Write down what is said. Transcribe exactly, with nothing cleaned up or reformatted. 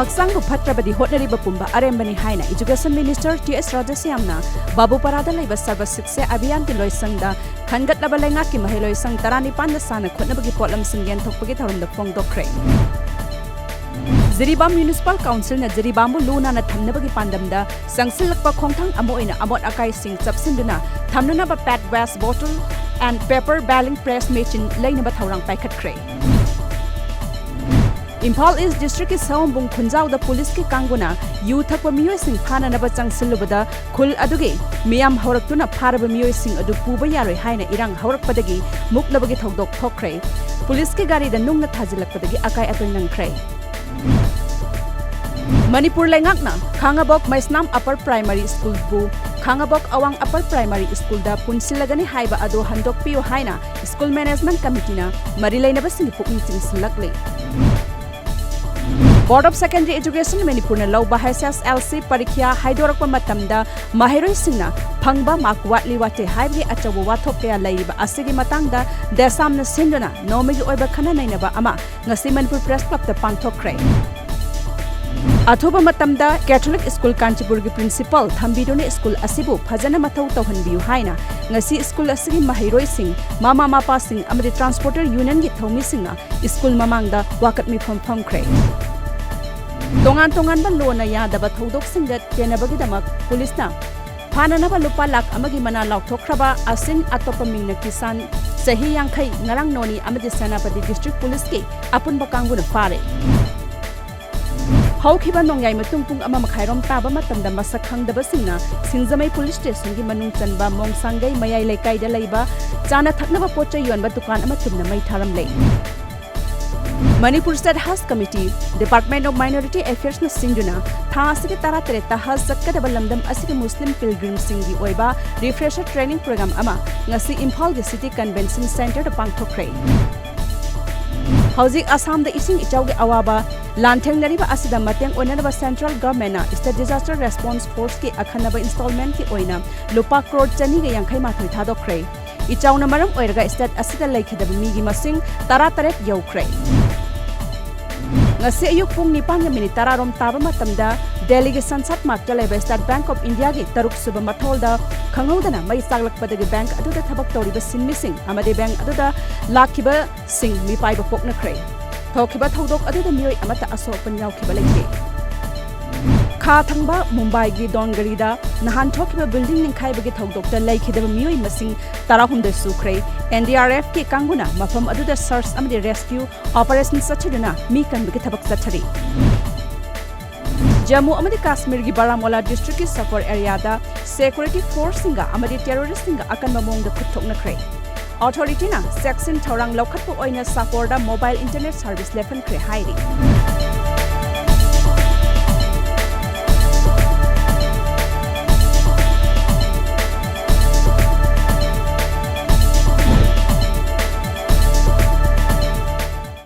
ꯍꯛꯆꯥꯡꯕꯨ ꯐꯠꯇ꯭ꯔꯕꯗꯤ ꯍꯣꯠꯅꯔꯤꯕ ꯄꯨꯝꯕ ꯑꯔꯦꯝꯕꯅꯤ ꯍꯥꯏꯅ Education Minister T S ꯔꯥꯙꯦꯁ꯭ꯌꯥꯝꯅ ꯕꯥꯕꯨꯄꯥꯔꯥꯗ ꯂꯩꯕ ꯁꯔꯕ ꯁꯤꯛꯁꯥ ꯑꯚꯤꯌꯥꯟꯒꯤ ꯂꯣꯏꯁꯪꯗ ꯈꯟꯒꯠꯂꯕ ꯂꯩꯉꯥꯛꯀꯤ ꯃꯍꯩꯂꯣꯏꯁꯪ ꯇꯔꯥꯅꯤꯄꯥꯟꯗ ꯁꯥꯟꯅ ꯈꯣꯠꯅꯕꯒꯤ ꯄꯣꯠꯂꯝꯁꯤꯡ ꯌꯦꯟꯊꯣꯛꯄꯒꯤ ꯊꯧꯔꯝꯗ ꯐꯣꯡꯗꯣꯛꯈ꯭ꯔꯦ꯫ ꯖꯤꯔꯤꯕꯥꯝ Municipal Councilꯅ ꯖꯤꯔꯤꯕꯥꯝꯕꯨ ꯂꯨ ꯅꯥꯟꯅ ꯊꯝꯅꯕꯒꯤ ꯄꯥꯟꯗꯝꯗ ꯆꯪꯁꯤꯜꯂꯛꯄ ꯈꯣꯡꯊꯥꯡ ꯑꯃ ꯑꯣꯏꯅ ꯑꯃꯣꯠ ꯑꯀꯥꯏꯁꯤꯡ ꯆꯞꯁꯤꯟꯗꯨꯅ ꯊꯝꯅꯅꯕ pet waste bottle and paper baling press machine ꯂꯩꯅꯕ ꯊꯧꯔꯥꯡ ꯄꯥꯏꯈꯠꯈ꯭ꯔꯦ꯫ ꯏꯝꯐꯥꯜ East Districtꯀꯤ ꯁꯑꯣꯝꯕꯨꯡ ꯈꯨꯟꯖꯥꯎꯗ ꯄꯨꯂꯤꯁꯀꯤ ꯀꯥꯡꯕꯨꯅ ꯌꯨ ꯊꯛꯄ ꯃꯤꯑꯣꯏꯁꯤꯡ ꯐꯥꯅꯅꯕ ꯆꯪꯁꯤꯜꯂꯨꯕꯗ ꯈꯨꯜ ꯑꯗꯨꯒꯤ ꯃꯤꯌꯥꯝ ꯍꯧꯔꯛꯇꯨꯅ ꯐꯥꯔꯕ ꯃꯤꯑꯣꯏꯁꯤꯡ ꯑꯗꯨ ꯄꯨꯕ ꯌꯥꯔꯣꯏ ꯍꯥꯏꯅ ꯏꯔꯥꯡ ꯍꯧꯔꯛꯄꯗꯒꯤ ꯃꯨꯛꯅꯕꯒꯤ ꯊꯧꯗꯣꯛ ꯊꯣꯛꯈ꯭ꯔꯦ꯫ ꯄꯨꯂꯤꯁꯀꯤ ꯒꯥꯔꯤꯗ ꯅꯨꯡꯅ ꯊꯥꯖꯤꯜꯂꯛꯄꯗꯒꯤ ꯑꯀꯥꯏ ꯑꯇꯣꯏ ꯅꯪꯈ꯭ꯔꯦ꯫ ꯃꯅꯤꯄꯨꯔ ꯂꯩꯉꯥꯛꯅ ꯈꯥꯉꯕꯣꯛ ꯃꯩꯁꯅꯥꯝ Upper Primary Schoolꯕꯨ ꯈꯥꯉꯕꯣꯛ ꯑꯋꯥꯡ Upper Primary Schoolꯗ ꯄꯨꯟꯁꯤꯜꯂꯒꯅꯤ ꯍꯥꯏꯕ ꯑꯗꯨ ꯍꯟꯗꯣꯛꯄꯤꯌꯨ ꯍꯥꯏꯅ School Management Committeeꯅ ꯃꯔꯤ ꯂꯩꯅꯕꯁꯤꯡꯒꯤ ꯄꯨꯛꯅꯤꯡ ꯆꯤꯡꯁꯤꯜꯂꯛꯂꯤ꯫ Board of Secondary Education ꯃꯅꯤꯄꯨꯔꯅ ꯂꯧꯕ H S L C ꯄꯔꯤꯈ꯭ꯌꯥ ꯍꯥꯏꯗꯣꯔꯛꯄ ꯃꯇꯝꯗ ꯃꯍꯩꯔꯣꯏꯁꯤꯡꯅ ꯐꯪꯕ ꯃꯥꯔꯛ ꯋꯥꯠꯂꯤ ꯋꯥꯠꯇꯦ ꯍꯥꯏꯕꯒꯤ ꯑꯆꯧꯕ ꯋꯥꯊꯣꯛ ꯀꯌꯥ ꯂꯩꯔꯤꯕ ꯑꯁꯤꯒꯤ ꯃꯇꯥꯡꯗ ꯗꯦꯁꯥꯝꯅ ꯁꯤꯟꯗꯨꯅ ꯅꯣꯡꯃꯒꯤ ꯑꯣꯏꯕ ꯈꯟꯅ ꯅꯩꯅꯕ ꯑꯃ ꯉꯁꯤ ꯃꯅꯤꯄꯨꯔ Press Clubꯇ ꯄꯥꯡꯊꯣꯛꯈ꯭ꯔꯦ꯫ ꯑꯊꯨꯕ ꯃꯇꯝꯗ Catholic School ꯀꯥꯟꯆꯤꯄꯨꯔꯒꯤ principal ꯊꯝꯕꯤꯗꯨꯅ school ꯑꯁꯤꯕꯨ ꯐꯖꯅ ꯃꯊꯧ ꯇꯧꯍꯟꯕꯤꯌꯨ ꯍꯥꯏꯅ ꯉꯁꯤ school ꯑꯁꯤꯒꯤ ꯃꯍꯩꯔꯣꯏꯁꯤꯡ, ꯃꯃꯥ ꯃꯄꯥꯁꯤꯡ ꯑꯃꯗꯤ Transporter Unionꯒꯤ ꯊꯧꯃꯤꯁꯤꯡꯅ school ꯃꯃꯥꯡꯗ ꯋꯥꯀꯠ ꯃꯤꯐꯝ ꯐꯝꯈ꯭ꯔꯦ꯫ ꯇꯣꯉꯥꯟ ꯇꯣꯉꯥꯟꯕ ꯂꯣꯅ ꯌꯥꯗꯕ ꯊꯧꯗꯣꯛꯁꯤꯡꯗ ꯆꯦꯟꯅꯕꯒꯤꯗꯃꯛ ꯄꯨꯂꯤꯁꯅ ꯐꯥꯅꯅꯕ ꯂꯨꯄꯥ ꯂꯥꯈ ꯑꯃꯒꯤ ꯃꯅꯥ ꯂꯥꯎꯊꯣꯛꯈ꯭ꯔꯕ ꯑꯁꯤꯟ, ꯑꯇꯣꯞꯄ ꯃꯤꯡꯅ ꯀꯤꯁꯥꯟ, ꯆꯍꯤ ꯌꯥꯡꯈꯩ, ꯉꯔꯥꯡ ꯅꯣꯅꯤ ꯑꯃꯗꯤ ꯁꯦꯅꯥꯄꯇꯤ District Policeꯀꯤ ꯑꯄꯨꯟꯕ ꯀꯥꯡꯕꯨꯅ ꯐꯥꯔꯦ꯫ ꯍꯧꯈꯤꯕ ꯅꯣꯡꯌꯥꯏ ꯃꯇꯨꯡ ꯄꯨꯡ ꯑꯃ ꯃꯈꯥꯏꯔꯣꯝ ꯇꯥꯕ ꯃꯇꯝꯗ ꯃꯁꯛ ꯈꯪꯗꯕꯁꯤꯡꯅ ꯁꯤꯡꯖꯃꯩ Police Stationꯒꯤ ꯃꯅꯨꯡ ꯆꯟꯕ ꯃꯣꯡꯁꯥꯡꯒꯩ ꯃꯌꯥꯏ ꯂꯩꯀꯥꯏꯗ ꯂꯩꯕ ꯆꯥꯅ ꯊꯛꯅꯕ ꯄꯣꯠ ꯆꯩ ꯌꯣꯟꯕ ꯗꯨꯀꯥꯟ ꯑꯃ ꯇꯨꯝꯅ ꯃꯩ ꯊꯥꯔꯝꯂꯦ꯫ Manipur State Haj Committee, Department of Minority Affairsꯅ ꯁꯤꯟꯗꯨꯅ ꯊꯥ ꯑꯁꯤꯒꯤ ꯇꯔꯥꯇꯔꯦꯠꯇ ꯍꯖ ꯆꯠꯀꯗꯕ ꯂꯝꯗꯝ ꯑꯁꯤꯒꯤ Muslim pilgrimꯁꯤꯡꯒꯤ ꯑꯣꯏꯕ refresher training program ꯑꯃ ꯉꯁꯤ ꯏꯝꯐꯥꯜꯒꯤ City Convention Centreꯗ ꯄꯥꯡꯊꯣꯛꯈ꯭ꯔꯦ꯫ ꯍꯧꯖꯤꯛ ꯑꯁꯥꯝꯗ ꯏꯁꯤꯡ ꯏꯆꯥꯎꯒꯤ ꯑꯋꯥꯕ ꯂꯥꯟꯊꯦꯡꯅꯔꯤꯕ ꯑꯁꯤꯗ ꯃꯇꯦꯡ ꯑꯣꯏꯅꯅꯕ Central Governmentꯅ State Disaster Response Forceꯀꯤ ꯑꯈꯟꯅꯕ installmentꯀꯤ ꯑꯣꯏꯅ ꯂꯨꯄꯥ ꯀ꯭ꯔꯣꯔ ꯆꯅꯤꯒ ꯌꯥꯡꯈꯩ ꯃꯥꯊꯣꯏ ꯊꯥꯗꯣꯛꯈ꯭ꯔꯦ꯫ ꯏꯆꯥꯎꯅ ꯃꯔꯝ ꯑꯣꯏꯔꯒ state ꯑꯁꯤꯗ ꯂꯩꯈꯤꯗꯕ ꯃꯤꯒꯤ ꯃꯁꯤꯡ ꯇꯔꯥꯇꯔꯦꯠ ꯌꯧꯈ꯭ꯔꯦ꯫ ꯉꯁꯤ ꯑꯌꯨꯛ ꯄꯨꯡ ꯅꯤꯄꯥꯟꯒ ꯃꯤꯅꯤꯠ ꯇꯔꯥ ꯔꯣꯝ ꯇꯥꯕ ꯃꯇꯝꯗ ꯗꯦꯜꯂꯤꯒꯤ ꯁꯟꯁꯠ ꯃꯥꯔꯛꯇ ꯂꯩꯕ ꯁ꯭ꯇꯦꯠ ꯕꯦꯡꯛ ꯑꯣꯐ ꯏꯟꯗꯤꯌꯥꯒꯤ ꯇꯔꯨꯛ ꯁꯨꯕ ꯃꯊꯣꯜꯗ ꯈꯪꯍꯧꯗꯅ ꯃꯩ ꯆꯥꯛꯂꯛꯄꯗꯒꯤ ꯕꯦꯡꯛ ꯑꯗꯨꯗ ꯊꯕꯛ ꯇꯧꯔꯤꯕ ꯁꯤꯟꯃꯤꯁꯤꯡ ꯑꯃꯗꯤ ꯕꯦꯡꯛ ꯑꯗꯨꯗ ꯂꯥꯛꯈꯤꯕꯁꯤꯡ ꯃꯤꯄꯥꯏꯕ ꯄꯣꯛꯅꯈ꯭ꯔꯦ꯫ ꯊꯣꯛꯈꯤꯕ ꯊꯧꯗꯣꯛ ꯑꯗꯨꯗ ꯃꯤꯑꯣꯏ ꯑꯃꯠꯇ ꯑꯁꯣꯛ ꯑꯄꯟ ꯌꯥꯎꯈꯤꯕ ꯂꯩꯇꯦ꯫ ꯈꯥ ꯊꯪꯕ ꯃꯨꯝꯕꯥꯏꯒꯤ ꯗꯣꯟꯒꯔꯤꯗ ꯅꯍꯥꯟ ꯊꯣꯛꯈꯤꯕ ꯕꯤꯜꯗꯤꯡ ꯅꯤꯡꯈꯥꯏꯕꯒꯤ ꯊꯧꯗꯣꯛꯇ ꯂꯩꯈꯤꯗꯕ ꯃꯤꯑꯣꯏ ꯃꯁꯤꯡ ꯇꯔꯥꯍꯨꯝꯗꯣꯏ ꯁꯨꯈ꯭ꯔꯦ꯫ ꯑꯦꯟ ꯗꯤ ꯑꯥꯔ ꯑꯦꯐꯀꯤ ꯀꯥꯡꯕꯨꯅ ꯃꯐꯝ ꯑꯗꯨꯗ ꯁꯔꯆ ꯑꯃꯗꯤ ꯔꯦꯁꯀ꯭ꯌꯨ ꯑꯣꯄꯔꯦꯁꯟ ꯆꯠꯊꯗꯨꯅ ꯃꯤ ꯀꯟꯕꯒꯤ ꯊꯕꯛ ꯆꯠꯊꯔꯤ꯫ ꯖꯝꯃꯨ ꯑꯃꯗꯤ ꯀꯥꯁꯃꯤꯔꯒꯤ ꯕꯥꯔꯥꯃꯨꯂꯥ ꯗꯤꯁꯇ꯭ꯔꯤꯛꯀꯤ ꯁꯣꯄꯣꯔ ꯑꯦꯔꯤꯌꯥꯗ ꯁꯦꯀ꯭ꯌꯨꯔꯤꯇꯤ ꯐꯣꯔꯁꯁꯤꯡꯒ ꯑꯃꯗꯤ ꯇꯦꯔꯣꯔꯤꯁ꯭ꯠꯁꯤꯡꯒ ꯑꯀꯟꯕ ꯃꯑꯣꯡꯗ ꯈꯨꯠ ꯊꯣꯛꯅꯈ꯭ꯔꯦ꯫ ꯑꯣꯊꯣꯔꯤꯇꯤꯅ ꯆꯦꯛꯁꯤꯟ ꯊꯧꯔꯥꯡ ꯂꯧꯈꯠꯄ ꯑꯣꯏꯅ ꯁꯣꯄꯣꯔꯗ ꯃꯣꯕꯥꯏꯜ ꯏꯟꯇꯔꯅꯦꯠ ꯁꯔꯚꯤꯁ ꯂꯦꯞꯍꯟꯈ꯭ꯔꯦ ꯍꯥꯏꯔꯤ꯫